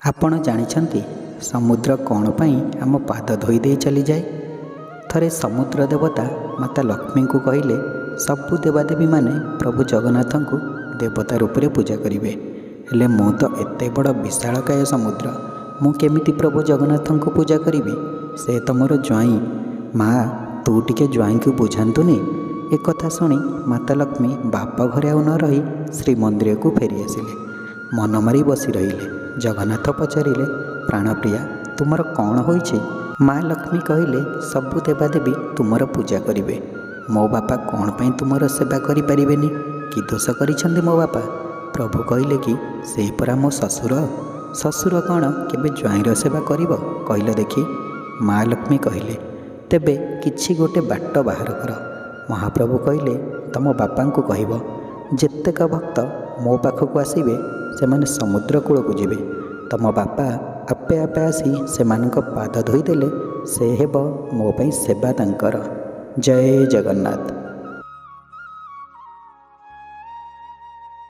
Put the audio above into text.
ଆପଣ ଜାଣିଛନ୍ତି ସମୁଦ୍ର କ'ଣ ପାଇଁ ଆମ ପାଦ ଧୋଇ ଦେଇ ଚାଲିଯାଏ? ଥରେ ସମୁଦ୍ର ଦେବତା ମାତା ଲକ୍ଷ୍ମୀଙ୍କୁ କହିଲେ, ସବୁ ଦେବାଦେବୀମାନେ ପ୍ରଭୁ ଜଗନ୍ନାଥଙ୍କୁ ଦେବତା ରୂପରେ ପୂଜା କରିବେ, ହେଲେ ମୁଁ ତ ଏତେ ବଡ଼ ବିଶାଳକାୟ ସମୁଦ୍ର, ମୁଁ କେମିତି ପ୍ରଭୁ ଜଗନ୍ନାଥଙ୍କୁ ପୂଜା କରିବି? ସେ ତ ମୋର ଜ୍ୱାଇଁ। ମା, ତୁ ଟିକେ ଜ୍ୱାଇଁକୁ ବୁଝାନ୍ତୁନି। ଏକଥା ଶୁଣି ମାତା ଲକ୍ଷ୍ମୀ ବାପ ଘରେ ଆଉ ନ ରହି ଶ୍ରୀମନ୍ଦିରକୁ ଫେରିଆସିଲେ। ମନ ମାରି ବସି ରହିଲେ। ଜଗନ୍ନାଥ ପଚାରିଲେ, ପ୍ରାଣପ୍ରିୟା, ତୁମର କ'ଣ ହୋଇଛି? ମା ଲକ୍ଷ୍ମୀ କହିଲେ, ସବୁ ଦେବାଦେବୀ ତୁମର ପୂଜା କରିବେ, ମୋ ବାପା କ'ଣ ପାଇଁ ତୁମର ସେବା କରିପାରିବେନି? କି ଦୋଷ କରିଛନ୍ତି ମୋ ବାପା? ପ୍ରଭୁ କହିଲେ କି ସେ ପରା ମୋ ଶ୍ୱଶୁର। ଶ୍ୱଶୁର କ'ଣ କେବେ ଜ୍ୱାଇଁର ସେବା କରିବ, କହିଲ ଦେଖି? ମା ଲକ୍ଷ୍ମୀ କହିଲେ, ତେବେ କିଛି ଗୋଟେ ବାଟ ବାହାର କର। ମହାପ୍ରଭୁ କହିଲେ, ତୁମ ବାପାଙ୍କୁ କହିବ, ଯେତେକ ଭକ୍ତ ମୋ ପାଖକୁ ଆସିବେ ସେମାନେ ସମୁଦ୍ର କୂଳକୁ ଯିବେ। ତୁମ ବାପା ଆପେ ଆପେ ଆସି ସେମାନଙ୍କ ପାଦ ଧୋଇଦେଲେ ସେ ହେବ ମୋ ପାଇଁ ସେବା ତାଙ୍କର। ଜୟ ଜଗନ୍ନାଥ।